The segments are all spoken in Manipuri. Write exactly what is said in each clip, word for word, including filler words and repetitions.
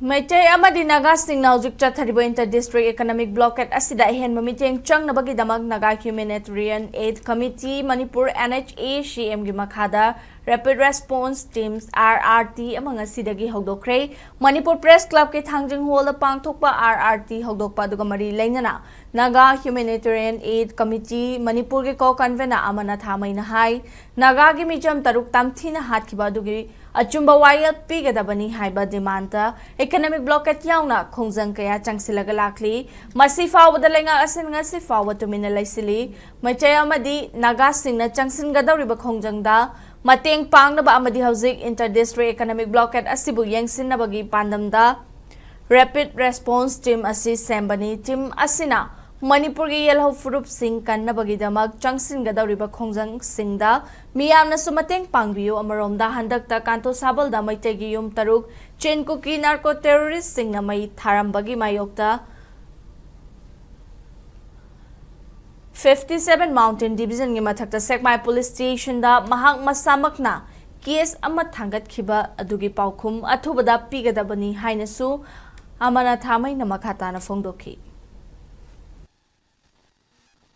ꯃꯩꯇꯩ ꯑꯃꯗꯤ ꯅꯥꯒꯥꯁꯤꯡꯅ ꯍꯧꯖꯤꯛ ꯆꯠꯊꯔꯤꯕ inter district economic blockade ꯑꯁꯤꯗ ꯑꯍꯦꯟꯕ ꯃꯤꯠꯌꯦꯡ ꯆꯪꯅꯕꯒꯤꯗꯃꯛ Naga Humanitarian Aid Committee, Manipur, N H A C M ꯒꯤ ꯃꯈꯥꯗ Rapid Response Teams, R R T, ꯑꯃ ꯉꯁꯤꯗꯒꯤ ꯍꯧꯗꯣꯛꯈ꯭ꯔꯦ꯫ ꯃꯅꯤꯄꯨꯔ Press Club ꯀꯤ ꯊꯥꯡꯖꯤꯡ ꯍꯣꯜꯗ ꯄꯥꯡꯊꯣꯛꯄ R R T ꯍꯧꯗꯣꯛꯄ ꯑꯗꯨꯒ ꯃꯔꯤ ꯂꯩꯅꯅ Naga Humanitarian Aid Committee, ꯃꯅꯤꯄꯨꯔꯒꯤ co convenor ꯑꯃꯅ ꯊꯥꯃꯩꯅ ꯍꯥꯏ, ꯅꯥꯒꯥꯒꯤ ꯃꯤꯆꯝ ꯇꯔꯨꯛ ꯇꯝꯊꯤꯅ ꯍꯥꯠꯈꯤꯕ ꯑꯗꯨꯒꯤ ꯑꯆꯨꯝꯕ ꯋꯥꯌꯦꯜ ꯄꯤꯒꯗꯕꯅꯤ ꯍꯥꯏꯕ demand economic blockade ꯌꯥꯎꯅ ꯈꯣꯡꯖꯪ ꯀꯌꯥ ꯆꯪꯁꯤꯜꯂꯒ ꯂꯥꯛꯂꯤ꯫ ꯃꯁꯤ ꯐꯥꯎꯕꯗ ꯂꯩꯉꯥꯛ ꯑꯁꯤꯅ ꯉꯁꯤ ꯐꯥꯎꯕ ꯇꯨꯃꯤꯟꯅ ꯂꯩꯁꯤꯜꯂꯤ꯫ ꯃꯩꯇꯩ ꯑꯃꯗꯤ ꯅꯥꯒꯥꯁꯤꯡꯅ ꯆꯪꯁꯤꯟꯒꯗꯧꯔꯤꯕ ꯈꯣꯡꯖꯪꯗ ꯃꯇꯦꯡ ꯄꯥꯡꯅꯕ ꯑꯃꯗꯤ ꯍꯧꯖꯤꯛ inter district economic blockade ꯑꯁꯤꯕꯨ ꯌꯦꯡꯁꯤꯟꯅꯕꯒꯤ ꯄꯥꯟꯗꯝꯗ Rapid Response Team ꯑꯁꯤ ꯁꯦꯝꯕꯅꯤ꯫ Team ꯑꯁꯤꯅ ꯃꯅꯤꯄꯨꯔꯒꯤ ꯌꯦꯜꯍꯧ ꯐꯨꯔꯨꯞꯁꯤꯡ ꯀꯟꯅꯕꯒꯤꯗꯃꯛ ꯆꯪꯁꯤꯟꯒꯗꯧꯔꯤꯕ ꯈꯣꯡꯖꯪꯁꯤꯡꯗ ꯃꯤꯌꯥꯝꯅꯁꯨ ꯃꯇꯦꯡ ꯄꯥꯡꯕꯤꯌꯨ꯫ ꯑꯃꯔꯣꯝꯗ, ꯍꯟꯗꯛꯇ ꯀꯥꯟꯇꯣ ꯁꯥꯕꯜꯗ ꯃꯩꯇꯩꯒꯤ ꯌꯨꯝ ꯇꯔꯨꯛ ꯆꯤꯟ ꯀꯨꯀꯤ narco terrorist ꯁꯤꯡꯅ ꯃꯩ ꯊꯥꯔꯝꯕꯒꯤ ꯃꯥꯌꯣꯛꯇ fifty seven Mountain Division ꯒꯤ ꯃꯊꯛꯇ ꯁꯦꯛꯃꯥꯏ Police Station ꯗ ꯃꯍꯥꯛ ꯃꯁꯥꯃꯛꯅ case ꯑꯃ ꯊꯥꯡꯒꯠꯈꯤꯕ ꯑꯗꯨꯒꯤ ꯄꯥꯎꯈꯨꯝ ꯑꯊꯨꯕꯗ ꯄꯤꯒꯗꯕꯅꯤ ꯍꯥꯏꯅꯁꯨ ꯑꯃꯅ ꯊꯥꯃꯩꯅ ꯃꯈꯥ ꯇꯥꯅ ꯐꯣꯡꯗꯣꯛꯈꯤ꯫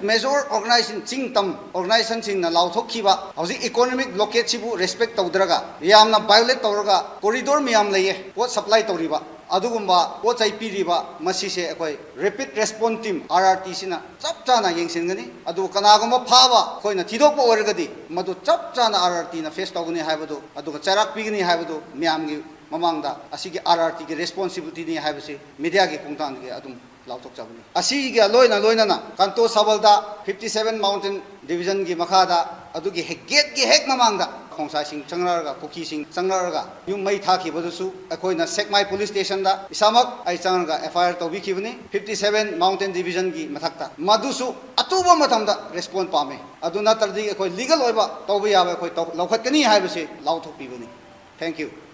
Major organization, ꯆꯤꯡ ꯇꯝ organization ꯁꯤꯡꯅ ꯂꯥꯎꯊꯣꯛꯈꯤꯕ ꯍꯧꯖꯤꯛ economic blockade ꯁꯤꯕꯨ respect ꯇꯧꯗ꯭ꯔꯒ, ꯌꯥꯝꯅ violate ꯇꯧꯔꯒ, corridor ꯃꯌꯥꯝ ꯂꯩꯌꯦ, ꯄꯣꯠ supply ꯇꯧꯔꯤꯕ, ꯑꯗꯨꯒꯨꯝꯕ ꯄꯣꯠ ꯆꯩ ꯄꯤꯔꯤꯕ, ꯃꯁꯤꯁꯦ ꯑꯩꯈꯣꯏ Rapid Response Team, R R T ꯁꯤꯅ ꯆꯞ ꯆꯥꯅ ꯌꯦꯡꯁꯤꯟꯒꯅꯤ꯫ ꯑꯗꯨ ꯀꯅꯥꯒꯨꯝꯕ ꯐꯥꯕ ꯑꯩꯈꯣꯏꯅ ꯊꯤꯗꯣꯛꯄ ꯑꯣꯏꯔꯒꯗꯤ, ꯃꯗꯨ ꯆꯞ ꯆꯥꯅ R R T ꯅ face ꯇꯧꯒꯅꯤ ꯍꯥꯏꯕꯗꯨ, ꯑꯗꯨꯒ ꯆꯩꯔꯥꯛ ꯄꯤꯒꯅꯤ ꯍꯥꯏꯕꯗꯨ ꯃꯌꯥꯝꯒꯤ ꯃꯃꯥꯡꯗ ꯑꯁꯤꯒꯤ R R T ꯒꯤ responsibility ꯅꯤ ꯍꯥꯏꯕꯁꯤ media ꯒꯤ ꯈꯣꯡꯊꯥꯡꯗꯒꯤ ꯑꯗꯨꯝ ꯂꯥꯎꯊꯣꯛꯆꯕꯅꯤ꯫ ꯑꯁꯤꯒ ꯂꯣꯏꯅ ꯂꯣꯏꯅꯅ ꯀꯥꯟꯇꯣ ꯁꯥꯕꯜꯗ fifty seven Mountain Division ꯒꯤ ꯃꯈꯥꯗ ꯑꯗꯨꯒꯤ ꯍꯦꯛ gate ꯀꯤ ꯍꯦꯛ ꯃꯃꯥꯡꯗ ꯈꯣꯡꯁꯥꯏꯁꯤꯡ ꯆꯪꯂꯛꯑꯒ, ꯀꯨꯀꯤꯁꯤꯡ ꯆꯪꯂꯛꯑꯒ ꯌꯨꯝ ꯃꯩ ꯊꯥꯈꯤꯕꯗꯨꯁꯨ ꯑꯩꯈꯣꯏꯅ ꯁꯦꯛꯃꯥꯏ Police Station ꯗ ꯏꯁꯥꯃꯛ ꯑꯩ ꯆꯪꯂꯒ F I R ꯇꯧꯕꯤꯈꯤꯕꯅꯤ, fifty seven Mountain Division ꯒꯤ ꯃꯊꯛꯇ꯫ ꯃꯗꯨꯁꯨ ꯑꯊꯨꯕ ꯃꯇꯝꯗ response ꯄꯥꯝꯃꯤ꯫ ꯑꯗꯨ ꯅꯠꯇ꯭ꯔꯗꯤ ꯑꯩꯈꯣꯏ legal ꯑꯣꯏꯕ ꯇꯧꯕ ꯌꯥꯕ ꯑꯩꯈꯣꯏ ꯇꯧ-, ꯂꯧꯈꯠꯀꯅꯤ ꯍꯥꯏꯕꯁꯤ ꯂꯥꯎꯊꯣꯛꯄꯤꯕꯅꯤ꯫ Thank you꯫